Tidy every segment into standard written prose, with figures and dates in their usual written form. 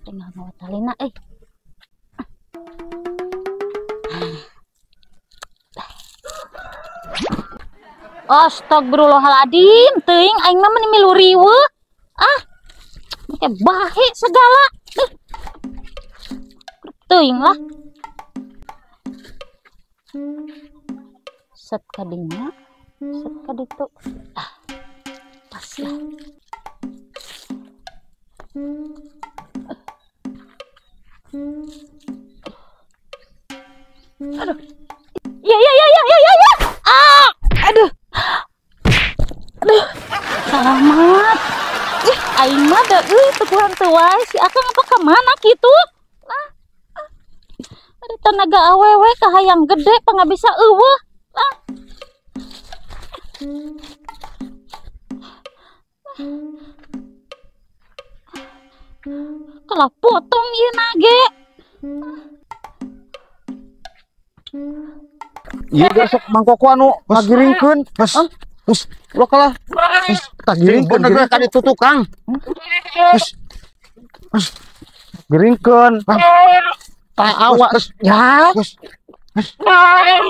Tinggal mawa talina euy. Astagfirullahaladzim, teuing aing mah meni milu riweuh. Ah. Make bahe segala. Teuing lah. Set kadinya, set kaditu. Ah. Pas lah. Aduh. Ya ya ya ya ya ya. Ah, aduh. Aduh. Selamat. Ih, aing mah da euy teu kurang teu wae si Akang apa ka mana kitu? Ah. Ada tenaga awewe kahayang gede pangabisa eueuh. Ah. Kalah potong ieu nage. Ieu geus sok mangkoko anu ngagiringkeun. Hus. Hus, ulah kalah. Hus, tagiringkeun geus ka ditu tukang. Hus. Hus. Giringkeun. Ta awak ya. Hus. Hus.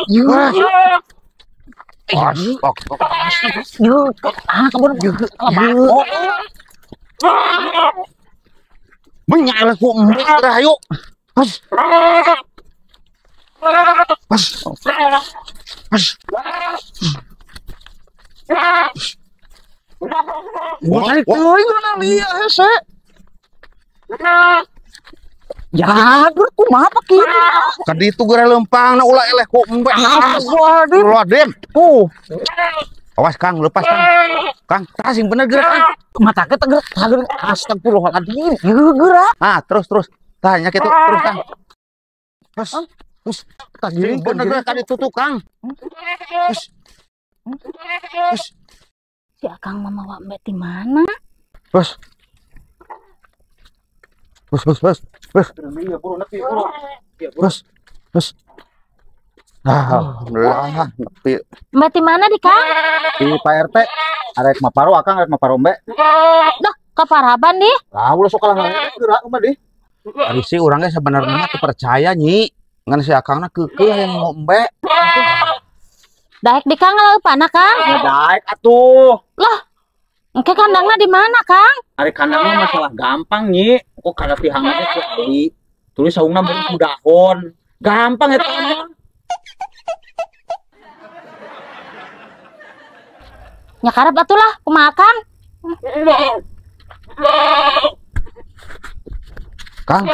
Yeuh. Yeuh. Ah, kebun yeuh. Menyala ku embe ayo. Hus. Hus. Hus. Wah, teuing mana lieu hese. Ya, gur kumaha pak kieu? Ka ditu geura leumpangna ulah eleh ku embe. Astagfirullahaladzim. Tuh. Awas Kang, lepas Kang. Kang, tah sing bener geura Kang. Mata ke teger, teger. Astagfirullahaladzim. Geura. Ah, terus terus. Tah nya kitu terus Kang. Hus. Hus, tagiring bener geura ka ditu Kang. Hus. Hus. Si Akang mah mawa embe ti mana? Hus. Hus hus hus. Hus. Hus. Hus. Alhamdulillah nepi. Embe ti mana di Kang? Di Pak RT. Arek maparo Akang, arek maparo embe. Dah, ka paraban di. Lah ulah sok kalah geura kumaha di. Ari si urang ge sabenerna mah teu percaya nyi. Ngan si Akangna keukeuh hayang mau embe. Daek di Kang ngaleupana Kang? Ya daek atuh. Lah, engke kandangna di mana Kang? Ari kandangna masalah gampang nyi. Kok kana tihangna teh cek deui. Tulis saungna mun kudahon. Gampang eta mah. Nya karep atuh lah, kumaha Kang? Kang,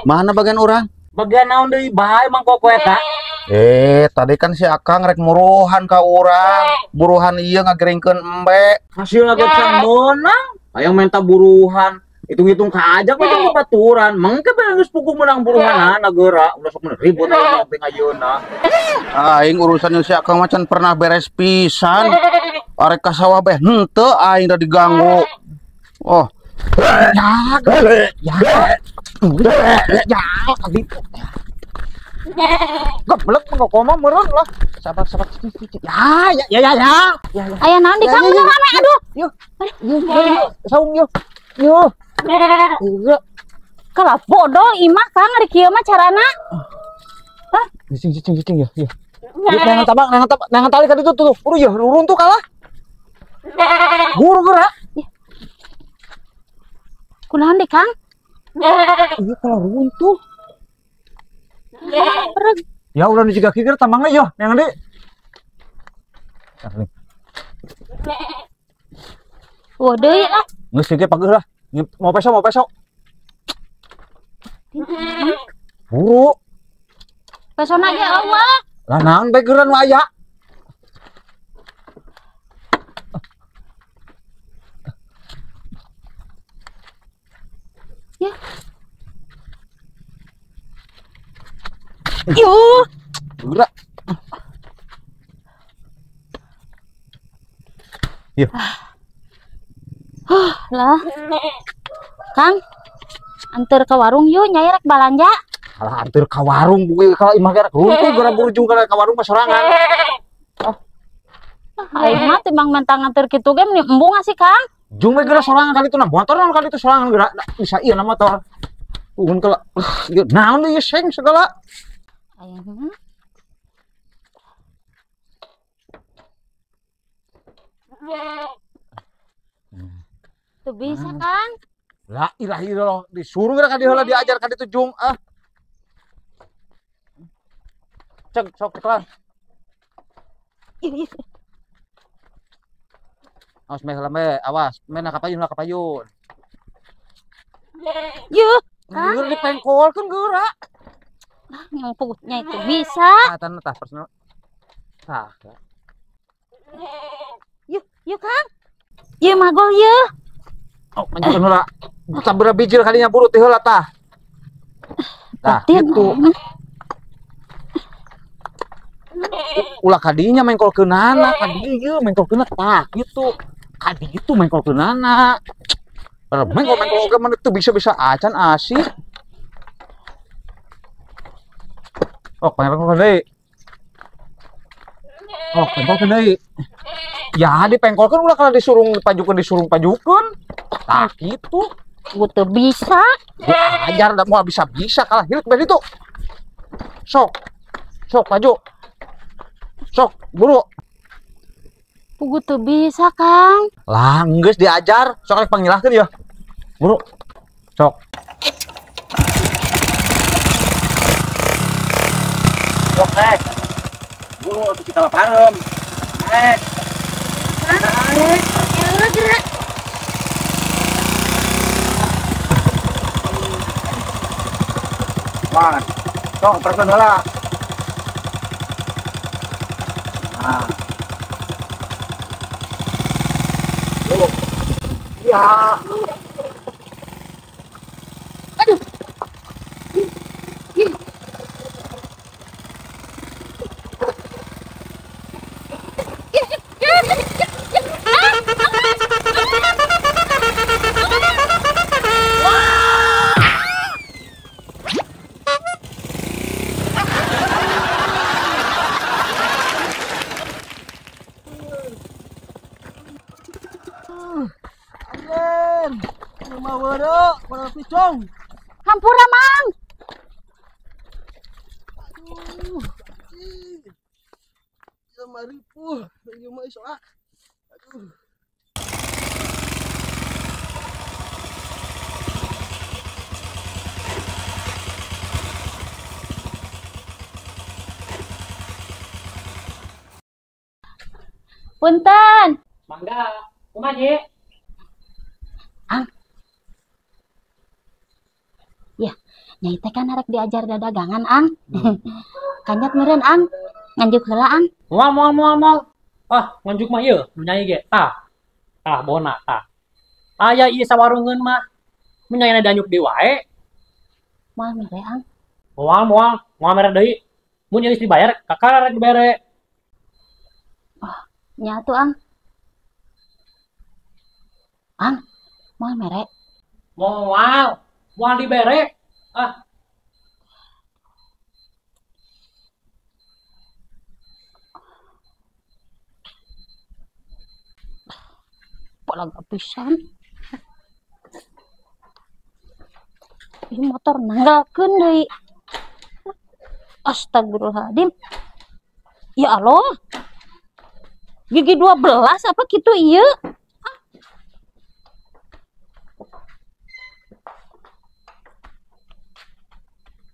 mana bagian urang? Bagian naon deui bae Mang Koko eta? Tadi kan si Akang rek muruhan ka urang. Buruhan ieu ngageringkeun embe. Hasilna ge can meunang. Hayang menta buruhan. Hitung-hitung ka ajak we jeung babaturan. Mangke bae geus puguh meunang buruhanana geura. Ulah sok ribut aya sampe ayeuna. Aing urusan si Akang mah can pernah beres pisan. Arek ka sawah bae henteu aing da diganggu. Oh. Ya, ya. Ya, gitu. Geblek Mang Koko mah meureun lah. Sabar sabar. Ya ya ya ya. Aya naon di Kang rame aduh. Yuh. Yuh, saung yuh. Yuh. Kalah bodoh imah Kang ari kieu mah carana. Hah? Cicing cicing cicing ya, ya. Nangan tabang, nangan tabang, nangan tali ka ditu tuh. Buru yeuh, runtuh kalah. Buru geura. Kunaon di Kang? Iya kalau runtuh. Ya udah dijigak kikir tambangnya yo, yang di. Wah deui lah. Geus kieu pageuh lah. Mau peso, mau peso. Buru. Pesona ge Allah. Lah naon bae geuran aya. Ya. Yuh. Gerak. Yuh. Lah. Kang, anter ke warung yuk, nyai rek balanja. Alah anter ke warung, bukan kalau imah gerak runtuh gerak burujung ke warung mah sorangan. Ah. Aing mah timbang mentang anter kitu ge meni embung sih, Kang. Jung we geura sorangan kali itu nah motor kali itu sorangan geura bisa ieu na motor. Uhun kala. Ieu naon deui seng segala. Ayeuna. Tuh bisa Kang. La ilaha illallah, disuruh geura ka dieu heula diajar ka ditu jung ah. Cek sok kelar. Awas meh heula meh, awas. Meh na kapayun lah kapayun. Yuh, Kang. Geura dipengkolkeun geura. Yang pugutnya itu bisa. Ah, tanah tah personal. Tah. Yuk, yuk Kang. Yuk magol yuk. Oh, manjukeun heula. Sabaraha bijil kalinya buru teh heula tah. Tah, kitu. Ulah kadinya mengkolkeunana, kadi ieu mengkolkeunna tah kitu. Kadi kitu mengkolkeunana. Mengkol-mengkol oge mah teu bisa-bisa acan asih. Oh, pengkolkeun deui. Oh, pengkolkeun deui. Ya, dipengkolkeun ulah kana disurung pajukeun. Tah kitu. Gua teu bisa. Gua ajar da moal bisa-bisa kalah hirup beres ditu. Sok. Sok maju. Sok, buru. Pugu teu bisa, Kang. Lah, geus diajar, sok rek pangilahkeun ya. Buru. Sok. Sok rek. Buru atuh kita pareum. Rek. Naik. Gerak. Wah. Sok perkeun heula. Nah. Ya. Aduh. Hampura Mang. Aduh. Ieu mah ripuh, ieu mah isoak. Aduh. Punten. Mangga, kumaha ye? Ang. Ya, nyai teh kan arek diajar dadagangan, Ang. Kanjat meureun, Ang. Nganjuk heula, Ang. Moal moal moal moal. Ah, nganjuk mah ieu, nu nyai ge. Tah. Tah bona tah. Aya ieu sawarungeun mah. Mun nyai danyuk deui wae. Moal mere, Ang. Moal moal, moal mere deui. Mun ieu geus dibayar, kakara rek dibere. Oh, nya atuh, Ang. Ang, moal mere. Moal. Moal dibere. Ah. Polag pisan. Ieu motor nanggalkeun deui. Astagfirullahaladzim. Ya Allah. Gigi 12 apa kitu ieu?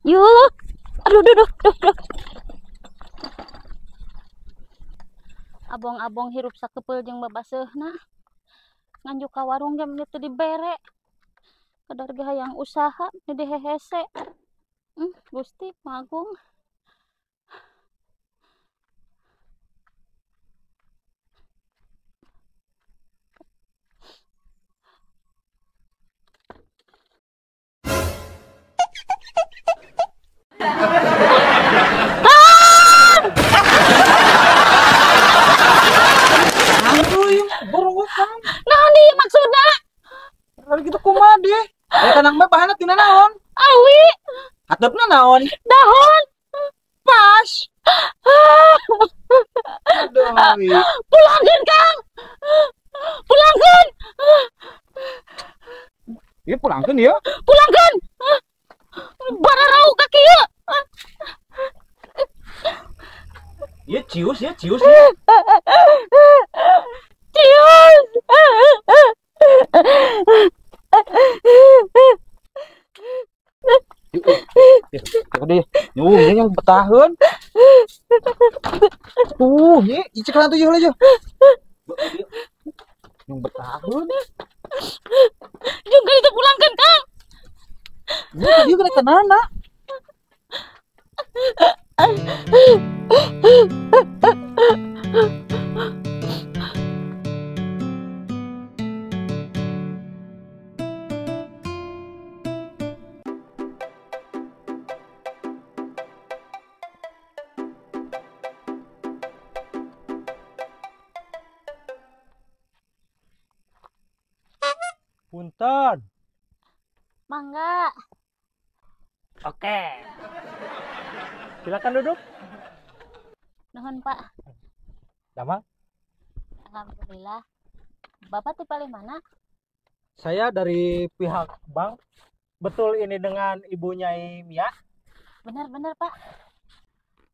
Yuk, aduh, aduh, aduh, aduh. Abong-abong hirup sakepeul jeung babaseuhna. Nganjuk ka warung ge meni teu dibere. Kadar ge hayang usaha meni dihehese. Gusti Magung. Naon ieu maksudna? Lalu gitu kumaha deh? Aya kanang mah bahanna tina naon? Awi. Hatepna naon? Dahon. Pas. Aduh, awi. Pulangkeun, Kang. Pulangkeun. Ieu pulangkeun ieu. Pulangkeun. Cius ya, cius ya. Cius. Udah, nyung yang betaheun. Tuh, nyi, icikelan tuh heula yeuh. Nyung betaheun. Jung kan itu pulangkan, Kang. Ini tadi kena kenana. Punten. Mangga. Oke. Silakan duduk. Nuhun, Pak. Damang. Alhamdulillah. Bapak ti paling mana? Saya dari pihak bank. Betul ini dengan Ibu Nyai Mia? Benar-benar, Pak.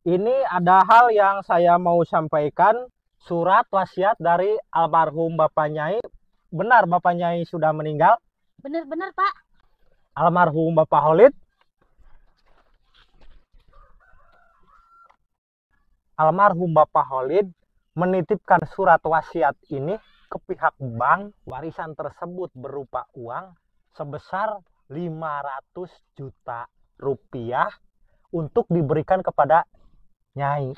Ini ada hal yang saya mau sampaikan. Surat wasiat dari almarhum Bapak Nyai. Benar Bapak Nyai sudah meninggal? Benar-benar, Pak. Almarhum Bapak Holid. Almarhum Bapak Holid menitipkan surat wasiat ini ke pihak bank. Warisan tersebut berupa uang sebesar 500 juta rupiah untuk diberikan kepada Nyai.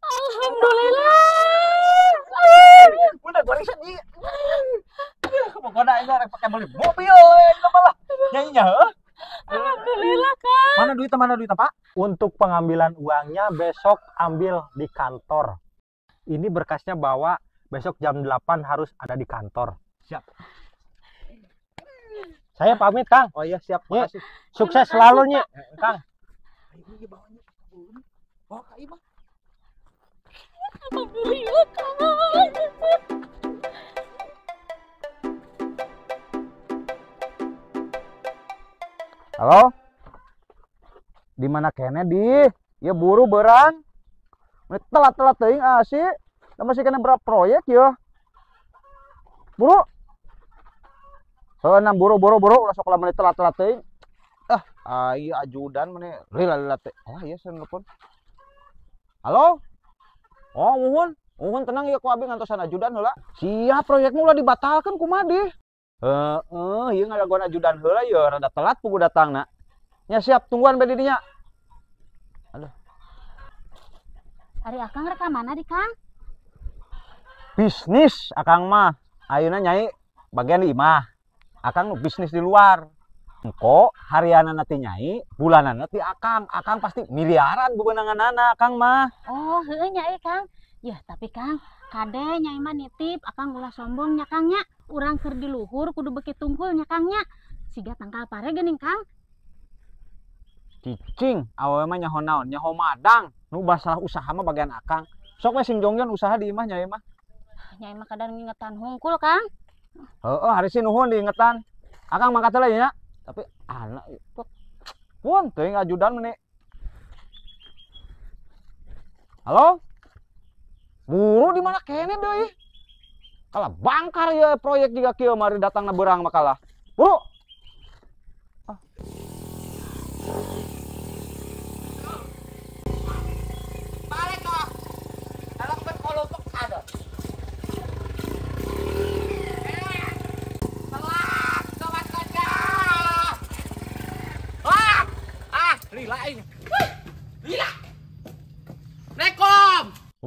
Alhamdulillah. Udah warisan ini. Pokoknya ini orang pakai beli mobil ini malah nyanyinya. Alhamdulillah, Kak. Mana duitnya, Pak? Untuk pengambilan uangnya besok ambil di kantor. Ini berkasnya bawa besok jam 8 harus ada di kantor. Siap. Saya pamit, Kang. Oh iya, siap. Makasih. Sukses selalu, Nyi. Kang. Bawa Kak Ima. Alhamdulillah, Kang. Halo? Di mana kene di? Ya buru berang. Telat-telat teuing asih. Masih kena berapa proyek ya? Buru. Heuh buru buru buru ulah sok lamun telat-telat teuing. Ah, ai ajudan meni lila-lila teh. Ah, iya saya nelpon. Halo? Oh, muhun. Muhun tenang ya ku abi ngantosan ajudan heula. Siap proyekmu ulah dibatalkeun kumaha deh. Heeh, ieu ngadagoan ajudan heula ye rada telat pugu datangna. Nya siap tungguan bae di dinya. Aduh. Ari akang rek ka mana di, Kang? Bisnis akang mah. Ayeuna Nyai bagian di imah. Akang nu bisnis di luar. Engko harianana ti Nyai, bulanana ti akang. Akang pasti miliaran bebenanganana akang mah. Oh, heueuh Nyai, Kang. Yah, tapi Kang, kade Nyai mah nitip akang ulah sombong nya Kang nya. Urang keur di luhur kudu beuki tungkul nya Kang nya. Siga tangkal pare geuning Kang. Cicing, awewe mah nyaho naon, nyaho madang. Nu masalah usaha mah bagian akang. Sok we sing jongjon usaha di imah Nyai mah. Nyai mah kadang ngingetan hungkul, Kang. Heeh, hari sih nuhun diingetan. Akang mangkat heula nya. Tapi anak itu pun teuing ajudan meni. Halo? Buru di mana kene deui? Kalah bangkar ya proyek juga kieu mari datangna beurang mah kalah. Buru. Ah.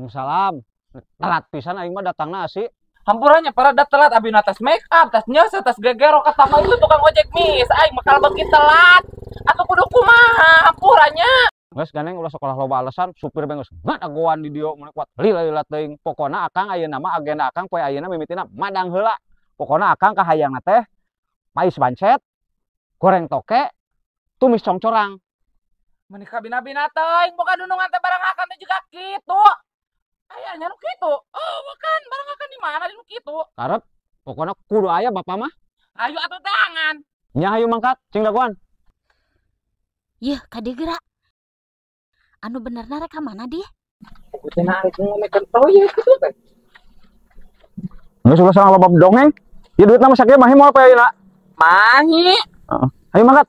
Waalaikumsalam. Telat pisan aing mah datangna asih. Hampurannya para dat telat abi na tas make up, tas nyeuseut, tas gegero katama itu tukang ojek mis. Aing bakal beuki telat. Atuh kudu kumaha hampurannya. Geus gandeng ulah sekolah loba alasan, supir bae geus ngadagoan di dieu mun kuat lila-lila teuing. Pokona akang ayeuna mah agenda akang poe ayeuna mimitina madang heula. Pokona akang kahayangna teh pais bancet, goreng toke, tumis congcorang. Meni kabina-bina teuing boga dunungan teh barang akan teh juga kitu. Aya nya nu kitu. Oh, bukan barang akan di mana nu kitu. Karep pokona kudu aya bapak mah. Ayo atuh tangan. Nya hayu mangkat cing dagoan. Yeuh, kade geura. Anu benerna rek ka mana dih? Teh narik ngomekeun proyek kitu teh. Geus ulah sama bab dongeng. Ieu duitna mah sakieu mahi moal poe ayeuna. Mahi. Heeh. Ayo mangkat.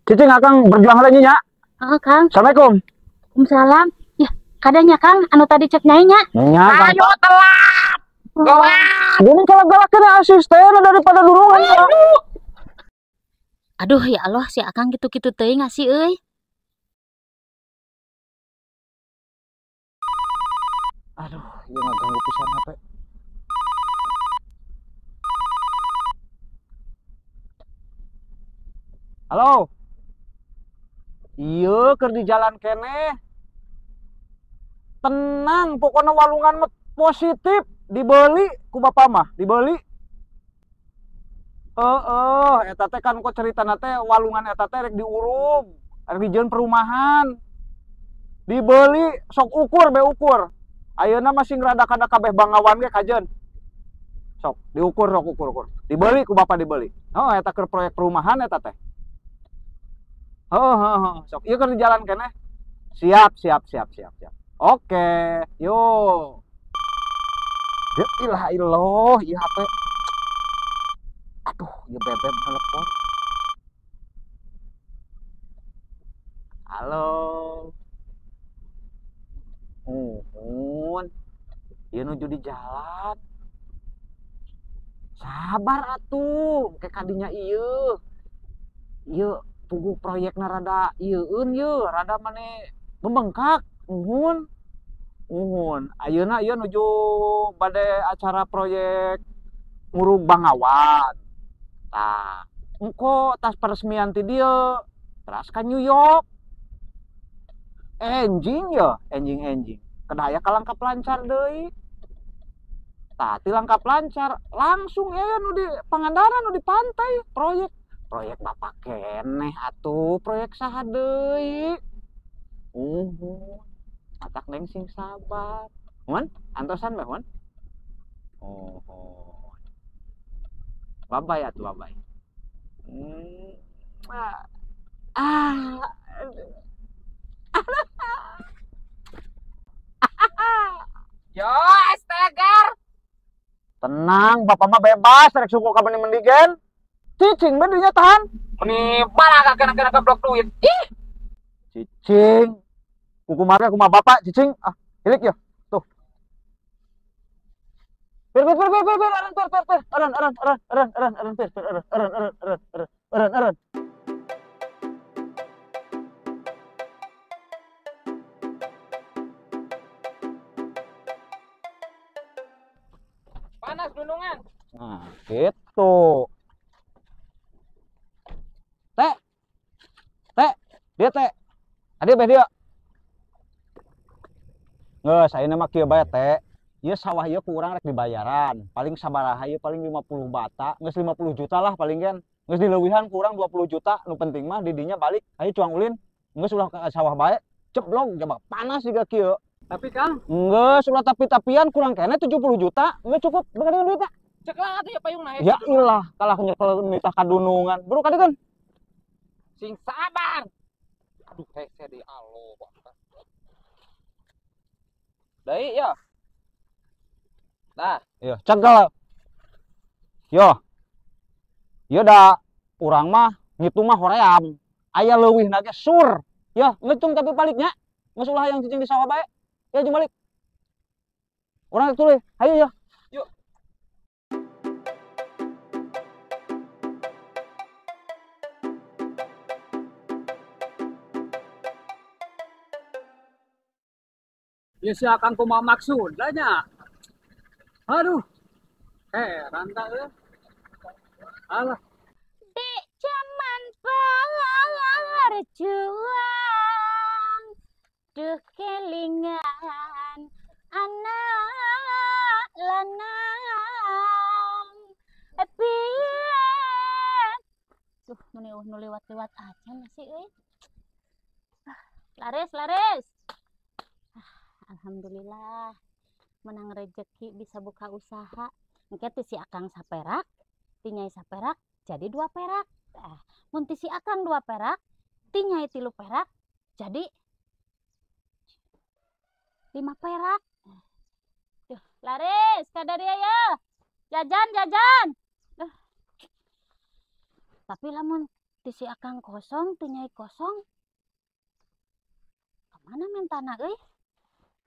Cicing Akang berjuang heula nya. Heeh, Kang. Assalamualaikum. Waalaikumsalam. Ya, kadanya Kang anu tadi cek nyai nya. Nya, Kang. Ayo telat. Telat. Geuning galak-galakeun asisten daripada durungan. Aduh ya Allah si Akang gitu-gitu teuing ngasih euy. Aduh, ieu ngaganggu pisan HP. Halo. Iya, keur di jalan keneh. Tenang, pokoknya walungan mah positif, dibeli ku bapak mah, dibeli. Heeh, eta teh kan kok ceritana teh walungan eta teh rek diurug, rek dijieun perumahan. Dibeli sok ukur be ukur. Ayeuna masih ngrada-kada kabeh Bangawan ge kajeun. Sok diukur sok ukur-ukur. Dibeli ku bapak dibeli. Oh, eta keur proyek perumahan eta teh. Heeh, heeh, sok ieu keur di jalan keneh. Siap, siap, siap, siap, siap. Oke, yo. Ya ilah illoh, ieu HP. Aduh, ieu bebeb telepon. Halo. Uhun. Ieu nuju di jalan. Sabar atuh, ke kadinya ieu. Ieu puguh proyekna rada ieueun ieu, rada mane membengkak. Uhun. Uhun. Ayeuna ieu nuju bade acara proyek ngurug Bangawan. Tah, engko tas peresmian ti dieu, teras ka New York. Enjing ya, enjing-enjing. Kedaya kalangkap lancar deui. Tah, ti langkap lancar langsung ya nu di Pangandaran nu di pantai proyek. Proyek bapak keneh atuh, proyek saha deui. Uhun. Atak neng sing sabar. Hun, antosan bae hun. Oh. Bye bye atuh, bye bye. Ah. Yo, astaga. Tenang, bapak mah bebas rek suku ka meni-meni gen. Cicing bae dinya tahan. Meni balaka kena-kena keblok duit. Ih. Cicing. Kuku marga kumaha bapak cicing. Ah, hilik ya. Tuh. Pir pir pir pir pir aran pir pir pir aran aran aran aran aran aran pir pir aran aran aran aran aran aran aran. Panas gunungan. Nah, gitu. Teh. Teh, dia teh. Adi beh dia. Geus, ayeuna mah kieu bae teh. Ieu sawah ieu ku urang rek dibayaran. Paling sabaraha ieu paling 50 bata, geus 50 juta lah paling kan. Geus dileuwihan ku urang 20 juta, nu penting mah di dinya balik. Ayo cuang ulin. Geus ulah ka sawah bae. Ceblong jabak panas juga kieu. Tapi Kang, geus ulah tapi-tapian kurang kene 70 juta, geus cukup bener duitna. Cek lah atuh ya payungna. Ya ilah, kalah nyekel nitah kadunungan. Buru kadikeun. Sing sabar. Aduh, hese di alo. Deui ya. Tah, iya, cegel. Yo. Ieu da urang mah ngitung mah hoream. Aya leuwihna ge sur. Ya, ngitung tapi baliknya. Geus ulah hayang cicing di sawah bae. Ya jeung balik. Urang tuluy. Hayu ya. Yuk. Ya si Akang kumaha maksudna nya. Aduh. Heran tak euy. Alah. Di zaman berjuang duh kelingan anak lanang piye. Duh, meni nu lewat-lewat aja lah sih euy. Laris, laris. Alhamdulillah menang rejeki bisa buka usaha. Engke ti si Akang saperak, ti Nyai saperak jadi 2 perak. Ah, mun ti si Akang 2 perak, ti Nyai 3 perak jadi 5 perak. Duh, laris kadaria ya. Jajan jajan. Duh. Tapi lamun ti si Akang kosong, ti Nyai kosong. Kemana mentana euy?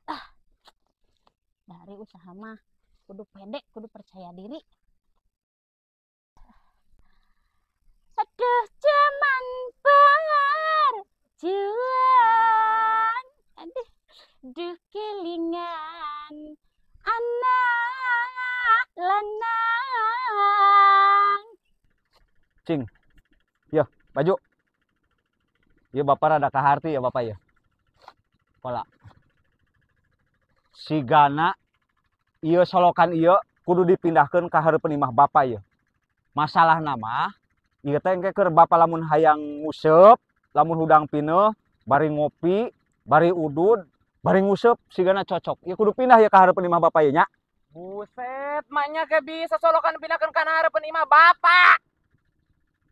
Ah. Dari usaha mah kudu pede, kudu percaya diri. Aduh, zaman perjuangan, aduh, duh kelingan anak lanang. Cing, ya baju, ya bapak rada kaharti ya bapak ya. Pola. Sigana, iya solokan iya kudu dipindahkan ka hareupeun imah bapak ya. Masalah nama. Ieu teh engke keur bapa lamun hayang nguseup, lamun hudang pineuh, bari ngopi, bari udud, bari nguseup sigana cocok. Ieu kudu pindah ya ka hareupeun imah bapa ieu nya. Buset, maknya ge bisa solokan pindahkeun kana hareupeun imah bapa.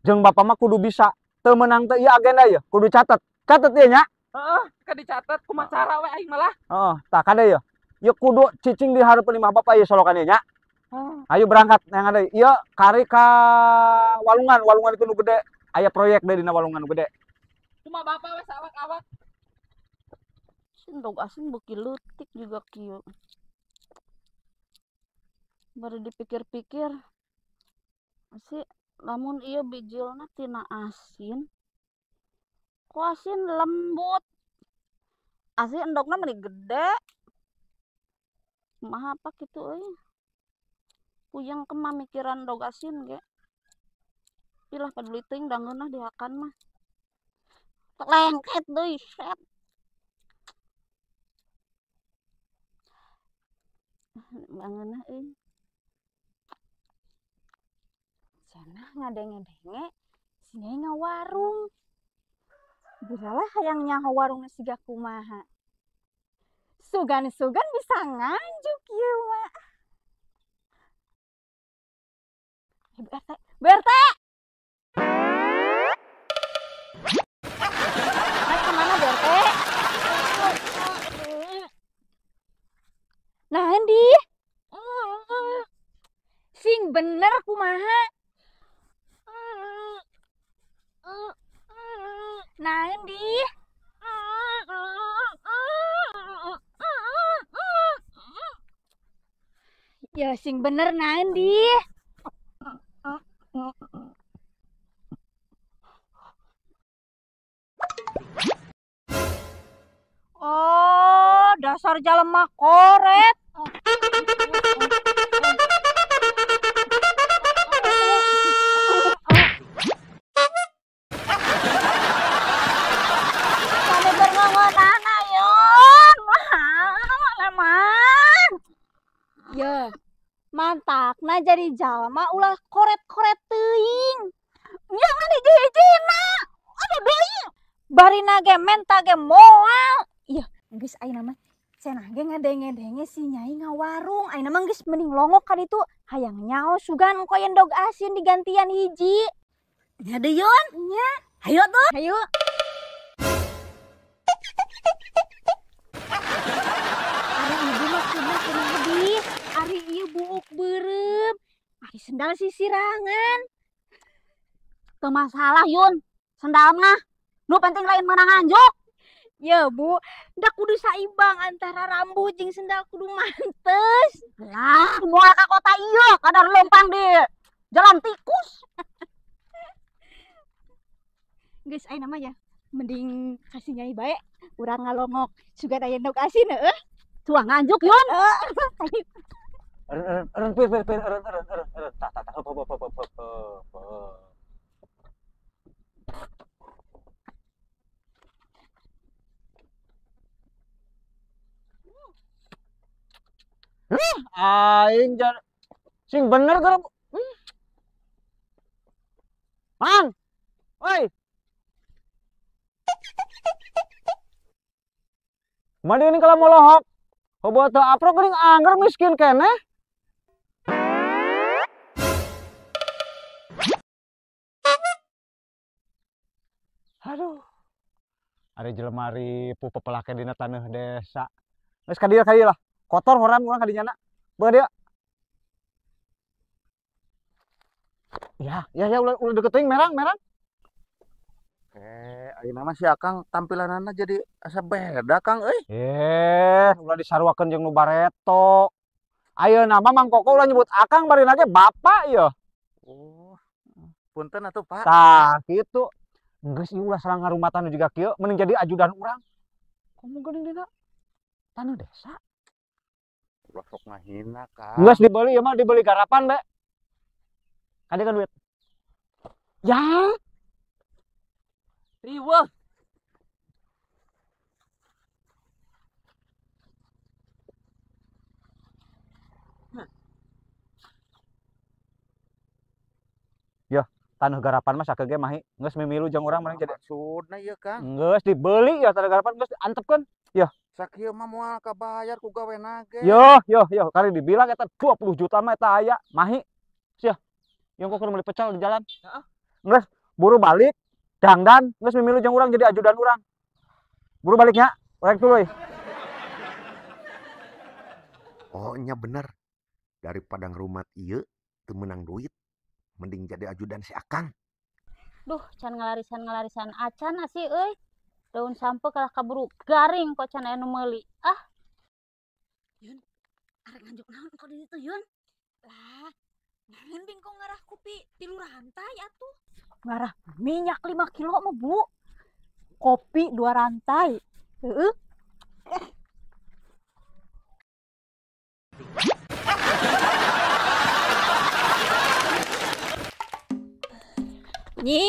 Jeung bapa mah kudu bisa. Teu meunang teh ieu agenda ieu, kudu catet. Catet ieu nya. Heeh, ke dicatet kumaha cara we aing malah. Heeh, tah kade ieu. Ieu kudu cicing di hareupeun imah bapa ieu solokan ieu nya. Ayo berangkat yang ada. Iya, kari ka walungan, walungan itu nu gede. Aya proyek deh dina walungan nu gede. Cuma bapak wes awak-awak. Endog asin beuki leutik juga kieu. Baru dipikir-pikir si lamun ieu bijilna tina asin. Kok asin lembut. Asin endogna meni gede. Kumaha apa kitu euy. Puyeng kemah mikiran endog asin ge. Pilah peduli teuing da ngeunah dihakan mah. Lengket deui set. Ngeunah euy. Cenah ngadenge-denge si Nyai ngawarung. Biralah hayang nyaho warungna siga kumaha. Sugan-sugan bisa nganjuk ieu mah. Bu RT, Bu RT. Nah, kemana Bu RT? Nah, Andi. Sing bener kumaha? Nah, Andi. Ya sing bener nah, Andi. Oh, dasar jalema koret. Sampai berngongonan ayon. Lemah. Ya, mantakna jadi jalma ulah koret-koret teuing. Jangan hiji-hijina. Aduh deui. Barina ge menta ge moal. Iya, geus ayeuna mah cenah ge ngadenge-denge si Nyai ngawarung. Ayeuna mah geus mending longok ka ditu. Hayang nyaho sugan engko endog asin digantian hiji. Nya deui Yun. Nya. Hayu tuh. Hayu. Ari ibu mah kumaha di? Ari ieu buuk beureum. Ari sendal sisirangan. Teu masalah Yun, sendal mah. Nu penting lain meunang nganjuk. Ya Bu, da kudu saimbang antara rambut jeung sendal kudu mantes. Lah, moal ka kota ieu kadar lempang di jalan tikus. Geus ayeuna mah ya, mending kasih Nyai bae urang ngalongok sugan aya endog asin heueuh. Tuah nganjuk Yun. Eureun eureun pir pir pir eureun eureun eureun eureun tah tah tah heup heup heup heup heup. Aing jar sing bener keur. Mang. Oi. Madi ini kalau molohok. Hobo teu aprok geuning angger miskin keneh. Aduh. Ari jelema ripuh pepelake dina taneuh desa. Geus ka dieu lah. Kotor horam urang ka dinya na. Beungeut dieu. Ya, ya ya ulah ulah deket teuing merang, merang. Ayeuna mah si Akang tampilanana jadi asa beda Kang euy. Ulah disaruakeun jeung nu bareto. Ayeuna mah Mang Koko ulah nyebut Akang barina ge bapak ieu. Oh. Punten atuh Pak. Tah kitu. Geus ieu ulah sarang ngarumatan juga kieu mending jadi ajudan urang. Komo geuning dina tanah desa. Ulah sok ngahina Kang. Geus dibeli ieu mah dibeli garapan be. Kade kan duit. Ya. Riweuh. Ya, tanah garapan mah sakeuge mahi. Geus mimilu jeung urang mending jadi maksudna ieu Kang. Geus dibeli ya tanah garapan geus diantepkeun. Ya. Sakieu mah moal kabayar ku gawena ge. Yo yo yo, kali dibilang eta 20 juta mah eta aya mahi. Sia. Yang kok meuli pecel di jalan. Heeh. Geus buru balik. Dangdan, geus mimilu jeung urang jadi ajudan urang. Buru baliknya, urang tuluy. Oh nya bener. Daripada ngrumat ieu teu meunang duit, mending jadi ajudan si Akang. Duh, can ngalarisan-ngalarisan acan asih euy. Daun sampe kalah kaburu garing kok can aya nu meuli. Ah. Yun, arek nganjuk naon kok di ditu Yun? Lah, naon bingkong ngarah kopi 3 rantai atuh. Ngarah minyak 5 kilo mah Bu. Kopi 2 rantai. Heeh. Nyi.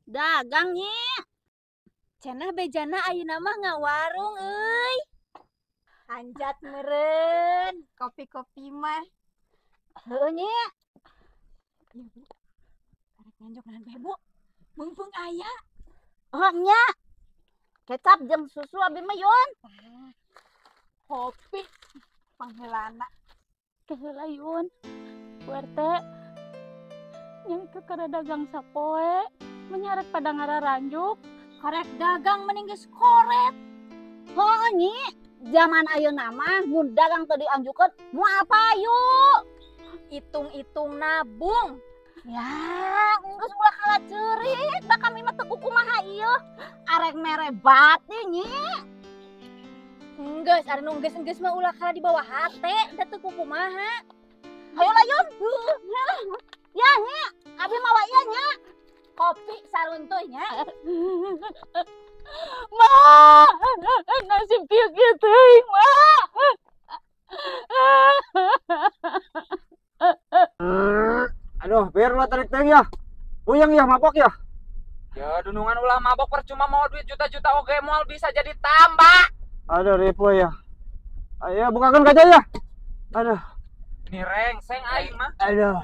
Dagang Nyi. Cenah bejana ayeuna mah ngawarung euy. Anjat meureun kopi-kopi mah. Heueuh Nyi. Iya Bu. Arek nganjuk naon bae Bu. Mumpung aya. Oh nya. Kecap jeung susu abi mah Yun. Kopi pangheulana. Keheula Yun. Bu RT. Yang ke kada dagang sapoe, menyarek pada ngararanjuk. Karek dagang mending geus koret. Heuh Nyi, zaman ayeuna mah mun dagang teu dianjukeun moal payu. Hitung-hitung nabung. Ya, geus ulah kalah ceurik, da kami mah teu kumaha ieu. Arek mere bati Nyi. Enggeus, ari nu enggeus-enggeus mah ulah kalah di bawah hate, da teu kumaha. Hayo lah Yun. Ya Nyi, abi mawa ieu nya. Kopi saruntuy nya. Ma, nasib kieu kieu teuing, Ma. Aduh, biar lo tarik teuing ya. Puyeng ya, mabok ya. Ya, dunungan ulah mabok percuma mau duit juta-juta oge moal bisa jadi tambah. Aduh, ripu ya. Ayo bukakan kaca ya. Aduh. Ini rengseng aing mah. Aduh.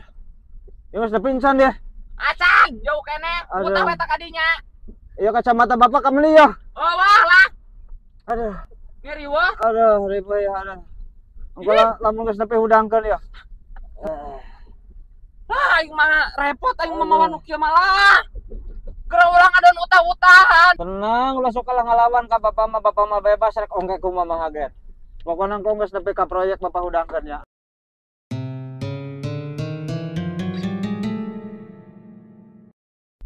Ya geus pingsan deh. Acan, jauh keneh. Utah we kadinya. Iya kacamata bapak kameli ya. Oh wah lah. Aduh. Ini riweuh. Aduh, ripu ya, aduh. Engko lamun geus nepi hudangkeun ya. Ah, aing mah repot aing mah mawa nu kieu malah. Geura urang adon utah-utahan. Tenang, ulah sok kalah ngalawan ka bapak mah bebas rek ongke kumaha mah haget. Pokona engko geus nepi ka proyek bapak hudangkeun ya.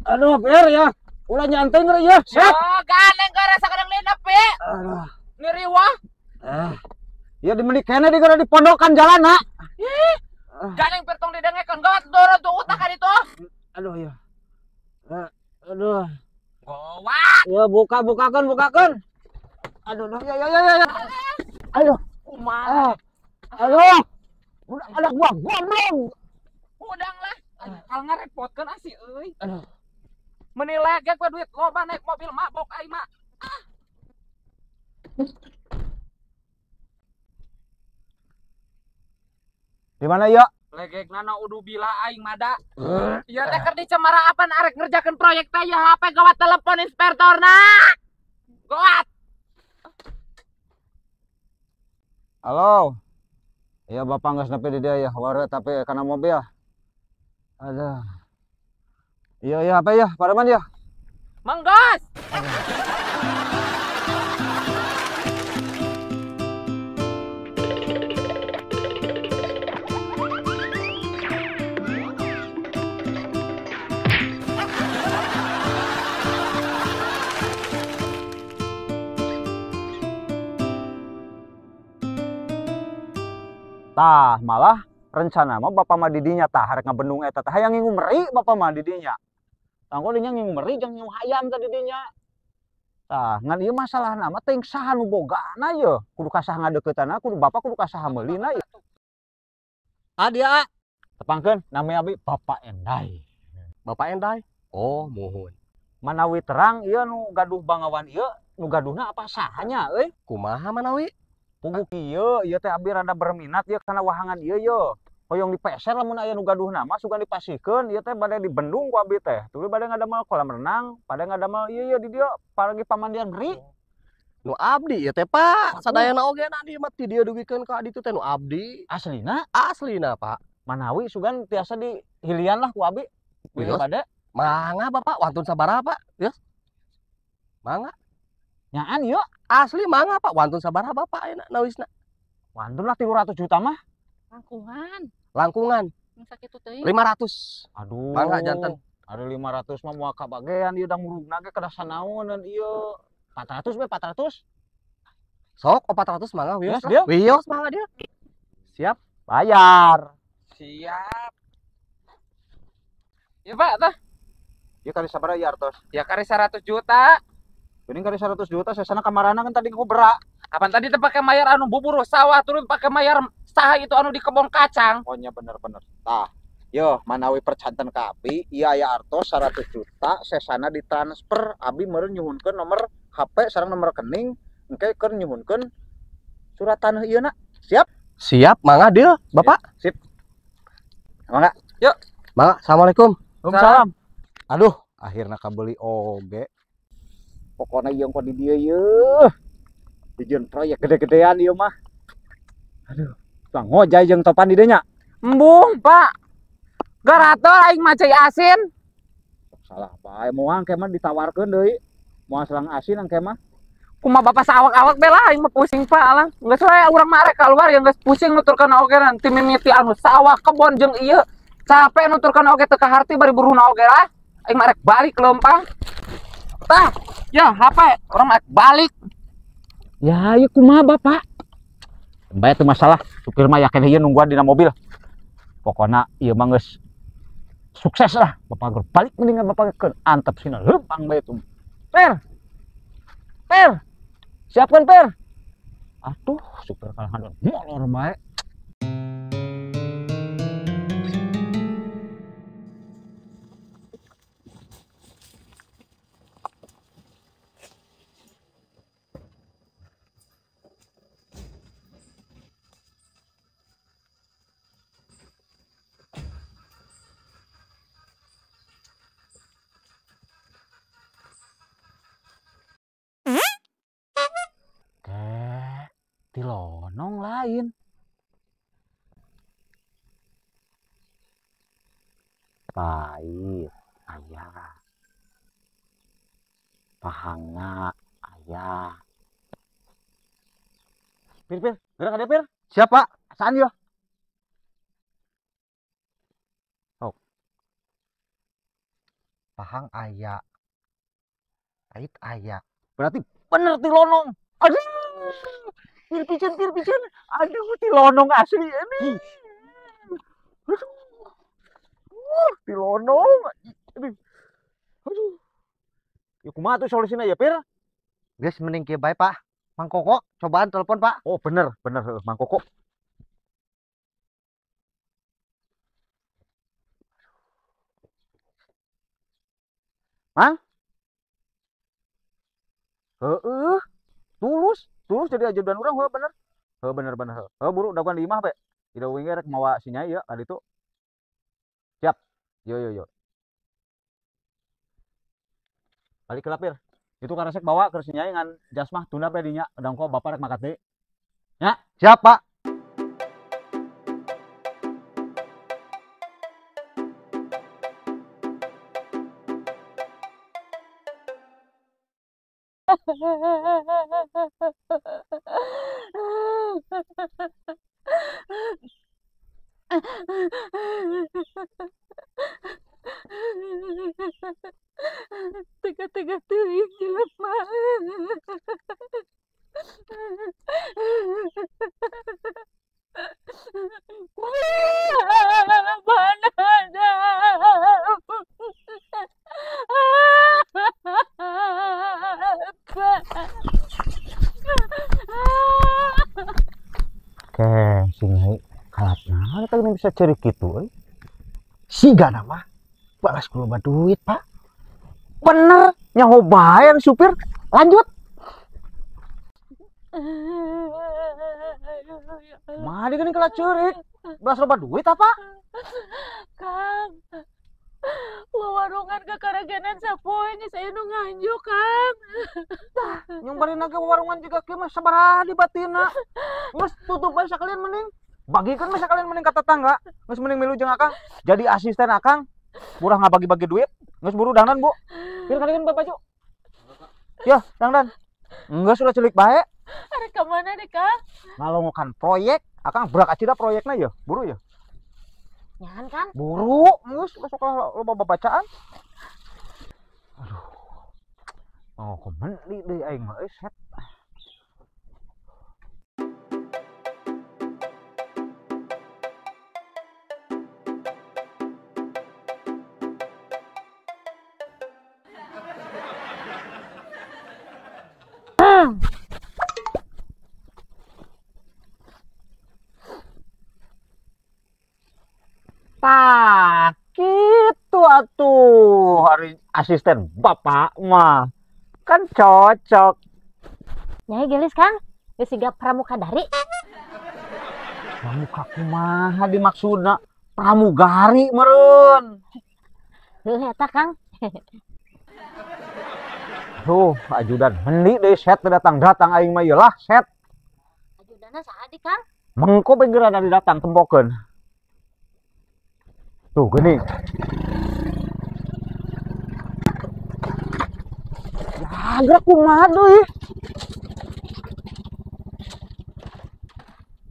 Aduh, biar ya. Ulah nyantai ngeri ya. Yo, ganeng gara sakedeng linep pe. Aduh. Ini riweuh. Ya dimenik kene di gara di pondokan jalan, nak. Ih. Ganeng pertong didengekeun gawat dorong tuh utah ka ditu. Aduh ya. Aduh. Gawat. Ya bukakan, bukakan. Aduh, ya ya ya ya. Aduh, kumaha. Aduh. Udah ada gua goblok. Udang lah. Kalau ngarepotkeun asih euy. Aduh. Menilai gek duit loba naik mobil mabok aing mah. Ah. Di mana ya? Legek nana udu bila aing mada. Ieu teh keur di Cemara apan arek ngerjakeun proyek teh ya HP gawat telepon inspektorna. Gawat. Halo. Iya bapak geus nepi di dieu ya, ware tapi kana mobil. Aduh. Iya iya apa ya? Paraman ya? Manggas. Tah, malah rencana mah bapak mah didinya tah harek ngabendung eta teh hayang ngingu meri bapak mah didinya. Tah engko dinya ngingu meri jeung ngingu hayam teh didinya. Tah, ngan ieu masalahna mah teuing saha nu bogana ye. Kudu ka saha ngadeukeutana, kudu bapak kudu ka saha meulina ye. Ah dia, tepangkeun nami abi Bapak Endai. Bapak Endai? Oh, muhun. Manawi terang ieu nu gaduh bangawan ieu, nu gaduhna apa sahanya euy? Kumaha manawi? Puguh kieu, ieu teh abi rada berminat ieu kana wahangan ieu ye. Hoyong dipeser lamun aya nu gaduhna mah sugan dipasihkeun ieu teh bade dibendung ku abi teh. Tuluy bade ngadamel kolam renang, bade ngadamel ieu ye di dieu paragi pamandian meri. Nu abdi ieu teh Pak, sadayana oge na di mah ti dieu dugikeun ka ditu teh nu abdi. Aslina? Aslina Pak. Manawi sugan tiasa dihilian lah ku abi. Bilih bade. Mangga Bapak, wantun sabaraha Pak? Yos. Mangga. Nyaan ieu. Asli mangga Pak, wantun sabaraha Bapak ayeuna nawisna? Wantun lah 300 juta mah. Langkungan. Langkungan. Sakitu teuing. 500. Aduh. Mangga janten. Ada 500 mah moal kabagean ieu dang murugna ge kedah sanaoneun ieu. 400 we 400. Sok 400 mangga wios. Wios mangga dia. Siap. Bayar. Siap. Ya Pak tah. Ya kali sabaraha ieu artos? Ya kali 100 juta. Geuning kali 100 juta sesana kamarana kan tadi ku berak. Kapan tadi teh pake mayar anu bubur sawah turun pake mayar saha itu anu di kebon kacang. Oh nya bener-bener. Tah, yo manawi percanten ka abi, ieu aya artos 100 juta sesana ditransfer abi meureun nyuhunkeun nomor HP sareng nomor rekening engke keur nyuhunkeun surat tanah ieu na. Siap? Siap, mangga deal, Bapak. Sip. Mangga. Yuk. Mangga, assalamualaikum. Waalaikumsalam. Aduh, akhirna kabeli oge. Pokoknya ieu engko di dieu yeuh. Dijieun proyek gede-gedean ieu mah. Aduh, bang ngojay jeung topan di dieu nya. Embung, Pak. Garator aing mah cai asin. Salah bae moal engke mah ditawarkeun deui. Moal selang asin engke mah. Kumaha bapak saawak-awak bela aing mah pusing Pak alang. Geus we urang mah arek keluar ya geus pusing nuturkeun oge nanti mimiti anu sawah kebon jeung ieu. Capek nuturkeun oge teu kaharti bari buruhna oge lah. Aing mah arek balik leumpang. Tah, ya HP urang mah arek balik. Ya, ieu kumaha bapak? Bae teu masalah, supir mah yakin ieu nungguan dina mobil. Pokona ieu mah geus sukses lah. Bapak ger balik mendingan bapak keun antep sina leumpang bae tuh. Per. Per. Siapkan per. Aduh, supir kalah handon molor bae. Tilonong lain. Pahit ayah. Pahangna ayah. Pir pir, gerak ada pir. Siap Pak. Asaan yo. Oh. Pahang ayah. Pahit ayah. Berarti bener tilonong. Aduh. Pir pican, aduh tilonong asli ini. Aduh, tilonong. Aduh, aduh. Ya kumaha tuh solusina ya Pir? Geus mending kieu bae Pak. Mang Koko, cobaan telepon Pak. Oh bener, bener Mang Koko. Mang? Heeh, tulus. Tulus jadi ajudan urang heuh bener. Heuh bener bener heuh. Heuh buru dagoan di imah pe. Ida uing rek mawa si Nyai ieu ka ditu. Siap. Yo yo yo. Balik ke lapir. Itu karesek bawa ke si Nyai ngan jas mah tunda pe dinya. Dangko bapak rek makat deui. Nya, siap Pak. Tega-tega teuing jelema. Si Nyai kalatna eta geuning bisa ceurik kitu euy. Siga nama balas ku loba duit, Pak. Bener, nyaho bae supir. Lanjut. Mah dia geuning kalah ceurik. Balas loba duit apa? Kang. Wawarungan kakaragenan sapoe nya saya nu nganjuk, Kang. Tah, nyung bari naga wawarungan juga kieu mah sabaraha di batina. Geus tutup bae sakalian mending. Bagikeun mah sakalian mending ka tetangga. Geus mending milu jeung Akang. Jadi asisten Akang. Murah ngabagi-bagi duit. Geus buru dangdan, Bu. Pir kalikeun baju. Ya, dangdan. Geus ulah celik bae. Arek ka mana deh, Kang? Ngalongokan proyek. Akang berak acida proyekna ya, buru ya. Nyahan kan? Buru, geus besok loba babacaan. Aduh. Oh, kumendi deui aing mah euy set. Tah, gitu atuh hari asisten bapak mah kan cocok. Nyai gelis Kang, geus siga pramuka dari. Pramuka kumaha dimaksudna? Pramugari meureun. Heuh eta Kang. Duh, ajudan mendi deui set datang-datang aing mah ieu lah set. Ajudanna saha di Kang? Mengko bae geura datang tempokeun. Tuh gini. Ya, gerak kumaha deui.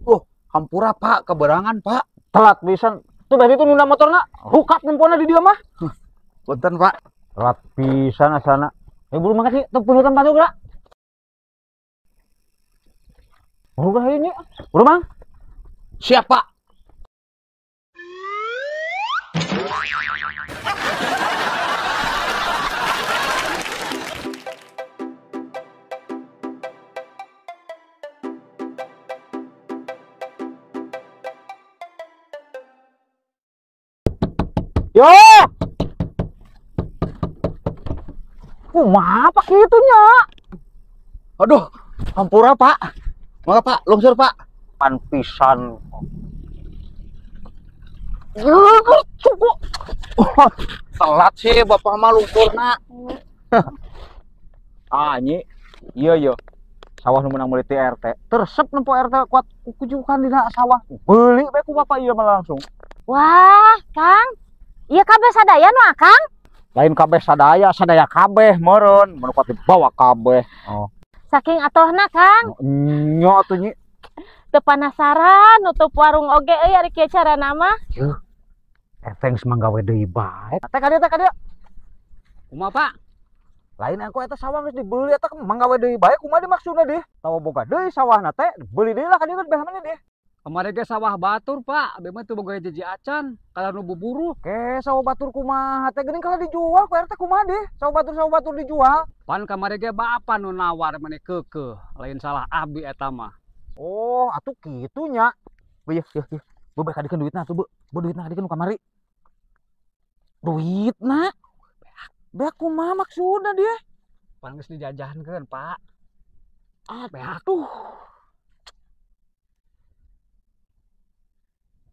Oh, hampura Pak, keberangan Pak. Telat pisan. Tuh dari itu nunda motorna, rukap nempona di dia mah. Punten Pak. Telat pisan asalna. Buru mangkat sih, teu pundutan patu gerak. Buru gerak ini. Buru Mang. Siap Pak. Yo. Kumaha pak kitu nya? Aduh, hampura Pak. Mangga Pak, lungsur Pak. Pan pisan. Cukup. Telat sih bapak mah lungsurna. Ah nyi, iya iya. Sawah nu meunang meuli ti RT. Tersep nempo RT kuat kujukan dina sawah. Beuli bae ku bapak ieu mah langsung. Wah, Kang. Iya kabeh sadaya nu Akang? Lain kabeh sadaya, sadaya kabeh meureun, mun kuat dibawa kabeh. Oh. Saking atohna, Kang. Nya atuh nyi. Teu penasaran nutup warung oge euy ari kieu carana mah. Yeuh. RT geus manggawe deui bae. Teh ka dieu, teh ka dieu. Kumaha, Pak? Lain aku eta sawah geus dibeli eta manggawe deui bae kumaha dimaksudna deh? Tawa boga deui sawahna teh, beuli deui lah ka dieu belah mana deh. Kemarin ge sawah batur, Pak. Abdi mah teu boga hiji acan, kalah nu buburuh. Ke sawah batur kumaha teh geuning kalah dijual ku RT kumaha deh? Sawah batur dijual. Pan kamari ge bapak nu nawar meni keukeuh, lain salah abdi eta mah. Oh, atuh kitu nya. Beuh, yeuh, yeuh. Beuh bae kadikeun duitna atuh, beuh. Beuh duitna kadikeun nu kamari. Duitna? Beak kumaha maksudna dia? Pan geus dijajahankeun, Pak. Ah, beak.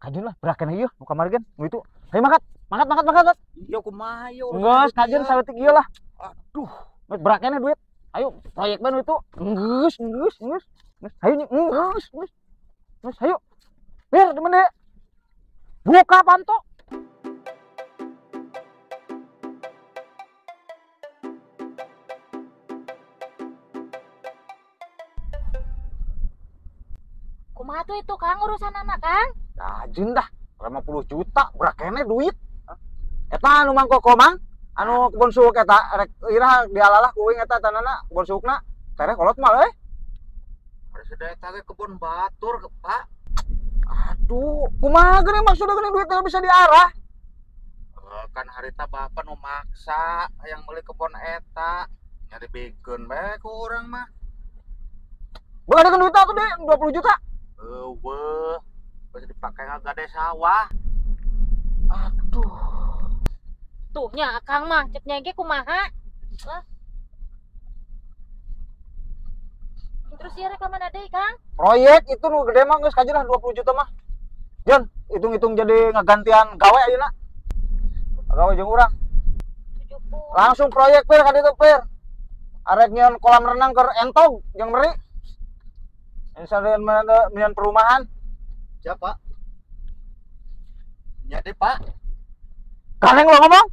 Kajun lah, beraken ieu nu kamari gen, nu itu. Hayu mangkat, mangkat, mangkat, mangkat. Ieu kumaha ieu? Geus, kajun saeutik ieu lah. Aduh, geus beraken duit. Ayo, proyek bae nu itu. Geus, geus, geus. Geus, hayu geus, geus. Geus, hayu. Bir, demen deui. Buka panto. Kumaha tuh itu Kang urusan anak Kang? Dajin dah, 50 juta berakene duit. Eta anu Mang Koko Mang, anu kebon suuk eta rek iraha dialalah ku uing eta tanana kebon suukna. Tereh kolot mah euy. Ada eta ge kebon batur, Pak. Aduh, kumaha geuning maksudna geuning duit teh bisa diarah? Kan harita bapak nu maksa hayang meuli kebon eta. Nya dibikeun bae ku urang mah. Beungeun duit atuh deh 20 juta. Eueuh. Bisa dipake ngagade sawah. Aduh. Tuh nya Akang mah cek nyai ge kumaha? Lah. Terus ieu rek ka mana deui, Kang? Proyek itu nu gede mah geus kajeun 20 juta mah. Jon, hitung-hitung jadi ngagantian gawe ayeuna. Gawe jeung urang. 70. Langsung proyek pir ka ditu pir. Arek nyeun kolam renang keur entog jeung meri. Misalnya nyeun perumahan. Siap, Pak. Nya deh, Pak. Kaleng lo ngomong.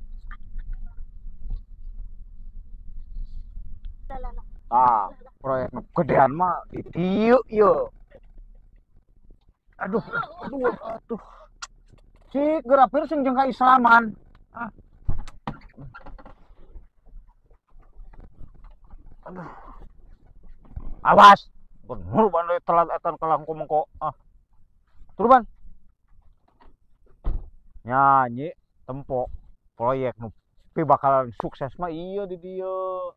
Ah, proyek gedean mah di dieu ieu. Aduh, aduh, aduh. Cik geura pir sing jeung kaislaman. Ah. Aduh. Awas. Bener ban deui telat etan kalah mengko. Ah. Turban. Nyanyi tempo proyek nu pi bakalan sukses mah iya di dieu.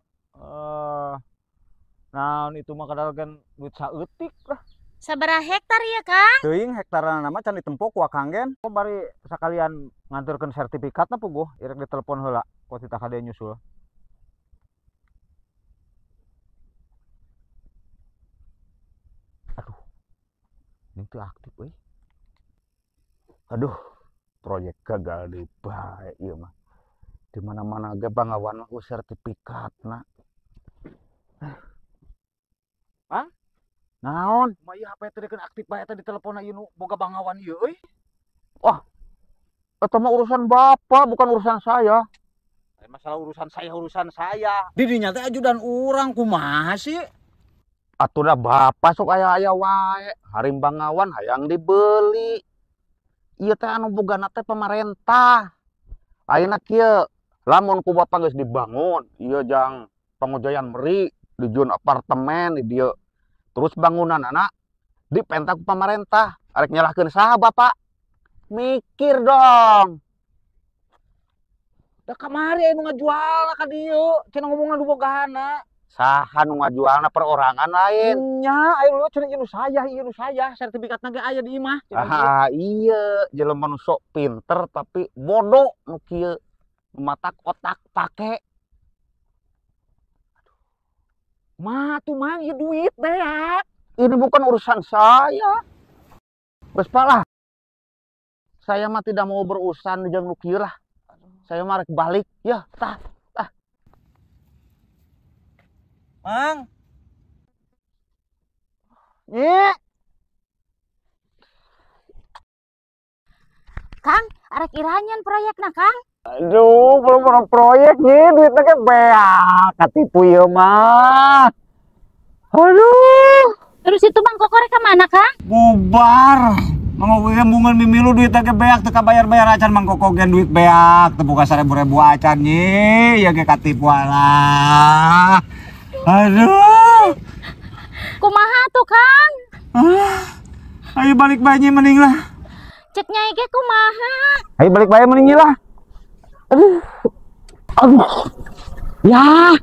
Nah, itu mah kadal kan duit saeutik lah. Sabaraha hektar ya, Kang? Teuing hektarna mah can ditempo ku Akang gen. Kok bari sakalian nganturkeun sertifikatna puguh, irek ditelepon heula, ku titah ka dieu nyusul. Aduh. Ini teu aktif euy. Aduh, proyek gagal deui bae ieu mah. Di mana-mana ge bangawan mah ku sertifikatna. Bang? Naon? Mah ieu HP teh dikeun aktif bae eta diteleponna ieu nu boga bangawan ieu euy. Wah. Eta mah urusan bapak, bukan urusan saya. Masalah urusan saya. Di dinya teh ajudan urang kumaha sih? Atuh da bapak sok aya-aya wae, harim bangawan hayang dibeli. Ieu teh anu bogana teh pamarentah. Ayeuna kieu, lamun ku bapak geus dibangun, ieu jang pangojayan meri, dijieun apartemen di dieu. Terus bangunan anak dipenta ku pamarentah. Arek nyalahkeun saha bapak? Mikir dong. Da kamari aya nu ngajual ka dieu, cenah ngomongna du bogana. Saha nu ngajualna perorangan lain. Nya, aya lu cenah ieu nu saya, sertifikatna ge aya di imah. Ah, iya, jelema nu sok pinter tapi bodoh nu kieu. Matak otak pake. Mah tuh mang ieu duit beak. Ini bukan urusan saya. Geus lah. Saya mah tidak mau berurusan jeung nu kieu lah. Saya mah rek balik ya, tah. Tah. Mang. Nyi. Kang, arek iraha nyeun proyekna, Kang? Aduh, belum proyek nih, duitnya ke beak, katipu ieu mah. Aduh. Terus itu Bang Koko rek ka mana, Kang? Bubar. Mang Koko ge embungeun mimilu duitnya ke beak teu kabayar-bayar acan Mang Koko ge duit beak, teu boga 1000 acan nyi, ieu ge katipu alah. Aduh. Kumaha tuh, Kang? Ah, ayo balik bae nyi mending lah. Cek nyai ge kumaha? Ayo balik bae mending nyi lah. Aduh. Aduh. Ya.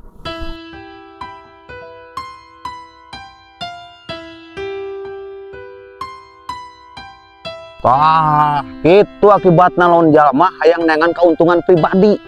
Wah, itu akibatna lawan jalma hayang neangan keuntungan pribadi.